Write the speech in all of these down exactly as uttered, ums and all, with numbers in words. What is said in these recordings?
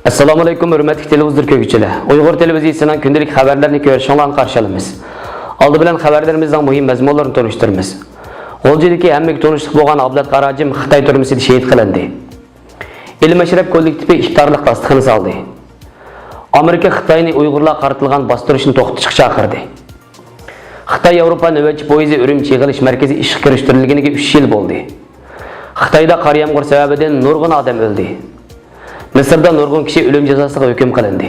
ئەسسالامۇئەلەيكۇم، ھۆرمەتلىك تېلېۋىزور كۆرگۈچىلەر! ئۇيغۇر تېلېۋىزىيىسىنىڭ كۈندىلىك خەۋەرلىرىنى كۆرۈشۈڭلارنى قارشى ئالىمىز. ئالدى بىلەن خەۋەرلىرىمىزنىڭ مۇھىم مەزمۇنلىرىنى تونۇشتۇرىمىز. غۇلجىدىكى ھەممىگە تونۇشلۇق بولغان ئابلەت قاراھاجىم خىتاي تۈرمىسىدە شېھىت قىلىندى. ئىلىم ئەشرەپ كوللېكتىپى ئىپتارلىق داستىخىنى سالدى. ئامېرىكا خىتاينى ئۇيغۇرلارغا قارىتىلغان باستۇرۇشنى توختىتىشقا چاقىردى. خىتاي ياۋروپا نۆۋەتچى پويىزى ئۈرۈمچى يىغىلىش مەركىزى ئىشقا كىرىشتۈرۈلگىنىگە ئۈچ يىل بولدى. خىتايدا قار يامغۇر سەۋەبىدىن نۇرغۇن ئادەم ئۆلدى. مىسىردا نۇرغۇن كىشى ئۆلۈم جازاسىغا ھۆكۈم قىلىندى.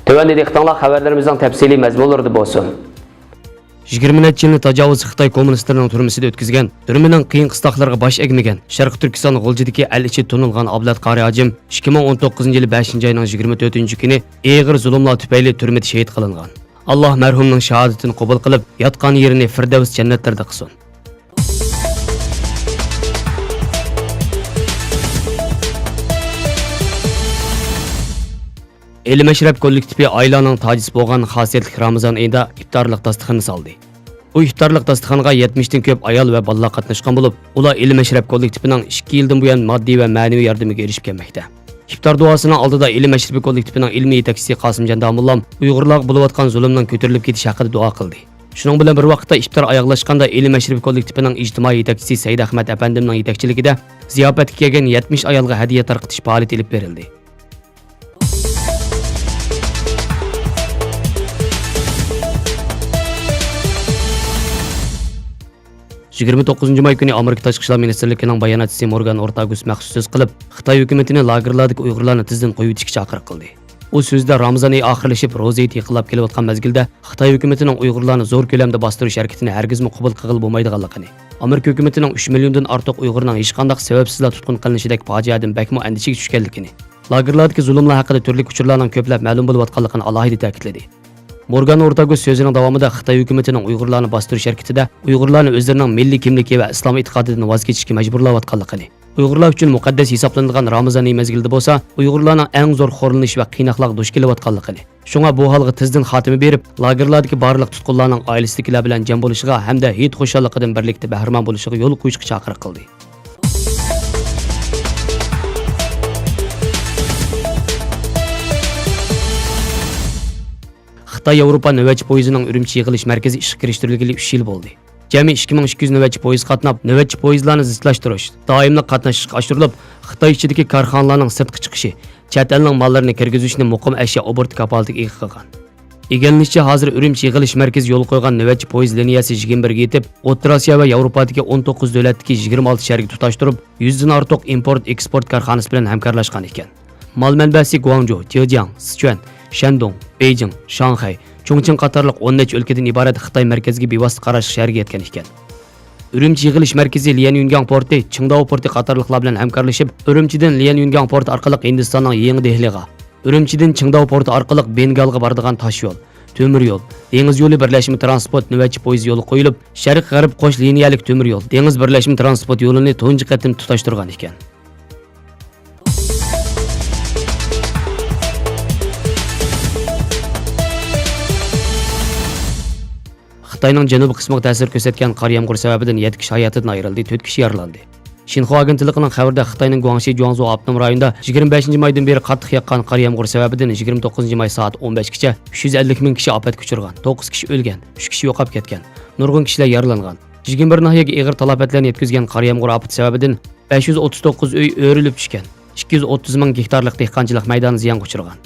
تۆۋەندە دىققىتىڭلار خەۋەرلىرىمىزنىڭ تەپسىلىي مەزمۇنلىرىدا بولسۇن. يىگىرمە نەچچە يىلنى تاجاۋۇزچى خىتاي كوممۇنىستلىرىنىڭ تۈرمىسىدە ئۆتكۈزگەن، تۈرمىنىڭ قىيىن قىستاقلىرىغا باش ئەگمىگەن، شەرقىي تۈركىستان غۇلجىدىكى ئەل ئىچى تونۇلغان ئابلەت قارى ھاجىم ئىككى مىڭ ئون توققۇزىنچى يىلى بەشىنچى ئاينىڭ يىگىرمە تۆتىنچى كۈنى ئېغىر زۇلۇملار تۈپەيلى تۈرمىدە شېھىت قىلىنغان. ئاللا مەرھۇمنىڭ شاھادىتىنى قوبۇل قىلىپ، ياتقان يېرىنى فىردەۋس جەننەتلىرىدە قىلسۇن. ئىلىم ئەشرەپ كوللېكتىپى ئائىلىنىڭ تاجىسى بولغان خاسىيەتلىك رامىزان ئېيىدا ئىپتارلىق داستىخىنى سالدى. بۇ ئىپتارلىق داستىخانغا يەتمىشتىن كۆپ ئايال ۋە بالىلار قاتناشقان بولۇپ، ئۇلار ئىلىم ئەشرەپ كوللېكتىپىنىڭ ئىككى يىلدىن بۇيان ماددىي ۋە مەنىۋى ياردىمىگە ئېرىشىپ كەلمەكتە. ئىپتار دۇئاسىنىڭ ئالدىدا ئىلىم ئەشرىپى كوللېكتىپىنىڭ ئىلمىي يېتەكچىسى قاسىمجان داموللام ئۇيغۇرلارغا بولۇۋاتقان زۇلۇمنىڭ كۆتۈرۈلۈپ كېتىشى ھەققىدە دۇئا قىلدى. شۇنىڭ بىلەن بىر ۋاقىتتا، ئىپتار ئاياغلاشقاندا ئىلىم ئەشرىپى كوللېكتىپىنىڭ ئىجتىمائىي يېتەكچىسى سەيدئەخمەت ئەپەندىمنىڭ يېتەكچىلىكىدە زىياپەتكە كەلگەن يەتمىش ئايالغا ھەدىيە تارقىتىش پائالىيىتى ئېلىپ بېرىلدى. يىگىرمە توققۇزىنچى ماي كۈنى ئامېرىكا تاشقى ئىشلار مىنىستىرلىكىنىڭ باياناتچىسى مورگان ئورتاگۇس مەخسۇس سۆز قىلىپ، خىتاي ھۆكۈمىتىنى لاگېرلاردىكى ئۇيغۇرلارنى تېزدىن قويۇۋېتىشكە چاقىرىق قىلدى. ئۇ سۆزىدە رامىزان ئېيى ئاخىرلىشىپ، روزا ھېيتى يېقىنلاپ كېلىۋاتقان مەزگىلدە خىتاي ھۆكۈمىتىنىڭ ئۇيغۇرلارنى زور كۆلەمدە باستۇرۇش ھەرىكىتىنى ھەرگىزمۇ قوبۇل قىلغىلى بولمايدىغانلىقىنى، ئامېرىكا ھۆكۈمىتىنىڭ ئۈچ مىليوندىن ئارتۇق ئۇيغۇرنىڭ ھېچقانداق سەۋەبسىزلا تۇتقۇن قىلىنىشىدەك پاجىئەدىن بەكمۇ ئەندىشىگە چۈشكەنلىكىنى، لاگېرلاردىكى زۇلۇملار ھەققىدە تۈرلۈك ئۇچۇرلارنىڭ كۆپلەپ مەلۇم بولۇۋاتقانلىقىنى ئالاھىدە تەكىتلىدى. مورگان ئورتاگۇس سۆزىنىڭ داۋامىدا خىتاي ھۆكۈمىتىنىڭ ئۇيغۇرلارنى باستۇرۇش ھەرىكىتىدە ئۇيغۇرلارنى ئۆزلىرىنىڭ مىللىي كىملىكى ۋە ئىسلام ئېتىقادىدىن ۋاز كېچىشكە مەجبۇرلاۋاتقانلىقىنى، ئۇيغۇرلار ئۈچۈن مۇقەددەس ھېسابلىنىدىغان رامىزان ئېيى مەزگىلىدە بولسا ئۇيغۇرلارنىڭ ئەڭ زور خورلىنىش ۋە قىيناقلارغا دۇچ كېلىۋاتقانلىقىنى، شۇڭا بۇ ھالغا تېزدىن خاتىمە بېرىپ، لاگېرلاردىكى بارلىق تۇتقۇنلارنىڭ ئائىلىسىدىكىلەر بىلەن جەم بولۇشىغا ھەمدە ھېيت خۇشاللىقىدىن بىرلىكتە بەھرىمەن بولۇشىغا يول قويۇشقا چاقىرىق قىلدى. خىتاي ياۋروپا نۆۋەتچى پويىزىنىڭ ئۈرۈمچى يىغىلىش مەركىزى ئىشقا كىرىشتۈرۈلگىلى ئۈچ يىل بولدى. جەمئىي ئىككى مىڭ ئىككى يۈز نۆۋەتچى پويىز قاتناپ، نۆۋەتچى پويىزلارنى زىچلاشتۇرۇش، دائىملىق قاتناش ئىشقا ئاشۇرۇلۇپ، خىتاي ئىچىدىكى كارخانىلارنىڭ سىرتقا چىقىشى، چەت ئەلنىڭ ماللىرىنى كىرگۈزۈشنى مۇقىم ئەشيا ئوبوروتى كاپالىتىگە ئىگە قىلغان. ئىگىلىنىشىچە، ھازىر ئۈرۈمچى يىغىلىش مەركىزى يولغا قويغان نۆۋەتچى پويىز لىنىيەسى يىگىرمە بىرگە يېتىپ، ئوتتۇرا ئاسىيا ۋە ياۋروپادىكى ئون توققۇز دۆلەتتىكى يىگىرمە ئالتە شەھەرگە تۇتاشتۇرۇپ، يۈزدىن ئارتۇق ئىمپورت ئېكسپورت كارخانىسى بىلەن ھەمكارلاشقان ئىكەن. مال مەنبەسى گۇاڭجۇ، جېجياڭ، سىچۈەن، شەندۇڭ، بېيجىڭ، شاڭخەي، چۇڭچىڭ قاتارلىق ئون نەچچە ئۆلكىدىن ئىبارەت خىتاي مەركەزىگە بىۋاسىتە قاراشلىق شەھەرگە يەتكەن ئىكەن. ئۈرۈمچى يىغىلىش مەركىزى ليەنيۈنگاڭ پورتى، چىڭداۋ پورتى قاتارلىقلار بىلەن ھەمكارلىشىپ، ئۈرۈمچىدىن ليەنيۈنگاڭ پورتى ئارقىلىق ھىندىستاننىڭ يېڭى دېھلىغا، ئۈرۈمچىدىن چىڭداۋ پورتى ئارقىلىق بېنگالغا بارىدىغان تاشيول، تۆمۈر يول، دېڭىز يولى بىرلەشمە تىرانسپورت نۆۋەتچى پويىزى يولغا قويۇلۇپ، شەرق غەرب قوش لىنىيەلىك تۆمۈر يول، دېڭىز بىرلەشمە تىرانسپورت يولىنى تۇنجى قېتىم تۇتاشتۇرغان ئىكەن. خىتاينىڭ جەنۇبىي قىسمىغا تەسىر كۆرسەتكەن قار يامغۇر سەۋەبىدىن يەتتە كىشى ھاياتىدىن ئايرىلدى، تۆت كىشى يارىلاندى. شىنخۇا ئاگېنتلىقىنىڭ خەۋىرىدە، خىتاينىڭ گۇاڭشى جۇاڭزۇ ئاپتونوم رايونىدا يىگىرمە بەشىنچى مايدىن بېرى قاتتىق ياغقان قار يامغۇر سەۋەبىدىن يىگىرمە توققۇزىنچى ماي سائەت ئون بەشكىچە ئۈچ يۈز ئەللىك مىڭ كىشى ئاپەتكە ئۇچرىغان، توققۇز كىشى ئۆلگەن، ئۈچ كىشى يوقاپ كەتكەن، نۇرغۇن كىشىلەر يارىلانغان. يىگىرمە بىر ناھىيەگە ئېغىر تالاپەتلەرنى يەتكۈزگەن قار يامغۇر ئاپىتى سەۋەبىدىن بەش يۈز ئوتتۇز توققۇز ئۆي ئۆرۈلۈپ چۈشكەن، ئىككى يۈز ئوتتۇز مىڭ گېكتارلىق دېھقانچىلىق مەيدانى زىيانغا ئۇچرىغان.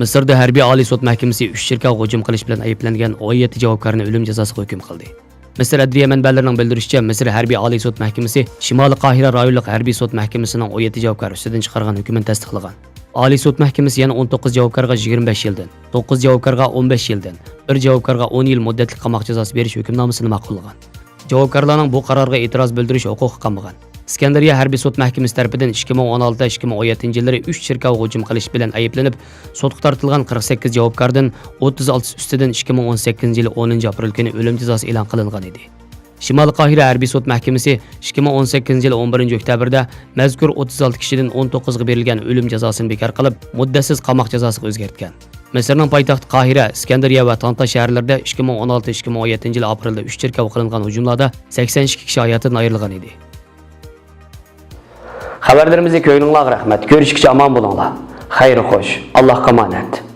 مىسىردا ھەربىي ئالىي سوت مەھكىمىسى ئۈچ چېركاۋغا ھۇجۇم قىلىش بىلەن ئەيىبلەنگەن ئون يەتتە جاۋابكارنى ئۆلۈم جازاسىغا ھۆكۈم قىلدى. مىسىر ئەدلىيە مەنبەلىرىنىڭ بىلدۈرۈشىچە، مىسىر ھەربىي ئالىي سوت مەھكىمىسى شىمالىي قاھىرە رايونلۇق ھەربىي سوت مەھكىمىسىنىڭ ئون يەتتە جاۋابكار ئۈستىدىن چىقارغان ھۆكمىنى تەستىقلىغان. ئالىي سوت مەھكىمىسى يەنە ئون توققۇز جاۋابكارغا يىگىرمە بەش يىلدىن، توققۇز جاۋابكارغا ئون بەش يىلدىن، بىر جاۋابكارغا ئون يىل مۇددەتلىك قاماق جازاسى بېرىش ھۆكۈمنامىسىنى ماقۇللىغان. جاۋابكارلارنىڭ بۇ قارارغا ئېتىراز بىلدۈرۈش ھوقۇقى قالمىغان. ئىسكەندەرىيە ھەربىي سوت مەھكىمىسى تەرىپىدىن ئىككى مىڭ ئون ئالتە، ئىككى مىڭ ئون يەتتىنچى يىللىرى ئۈچ چېركاۋغا ھۇجۇم قىلىش بىلەن ئەيىبلىنىپ، سوتقا تارتىلغان قىرىق سەككىز جاۋابكاردىن ئوتتۇز ئالتىسى ئۈستىدىن ئىككى مىڭ ئون سەككىزىنچى يىلى ئونىنچى ئاپرېل كۈنى ئۆلۈم جازاسى ئېلان قىلىنغان ئىدى. شىمالىي قاھىرە ھەربىي سوت مەھكىمىسى ئىككى مىڭ ئون سەككىزىنچى يىلى ئون بىرىنچى ئۆكتەبىردە مەزكۇر ئوتتۇز ئالتە كىشىدىن ئون توققۇزىغا بېرىلگەن ئۆلۈم جازاسىنى بىكار قىلىپ، مۇددەتسىز قاماق جازاسىغا ئۆزگەرتكەن. مىسىرنىڭ پايتەختى قاھىرە، ئىسكەندەرىيە ۋە تانتا شەھەرلىرىدە ئىككى مىڭ ئون ئالتە، ئىككى مىڭ ئون يەتتىنچى يىلى ئاپرېلدا ئۈچ چېركاۋغا قىلىنغان ھۇجۇملاردا سەكسەن ئىككى كىشى ھاياتىدىن ئايرىلغان ئىدى. خەۋەرلىرىمىزنى كۆرگىنىڭلارغا رەھمەت. كۆرۈشكىچە ئامان بولۇڭلار. خەير خوش. ئاللاھقا ئامانەت.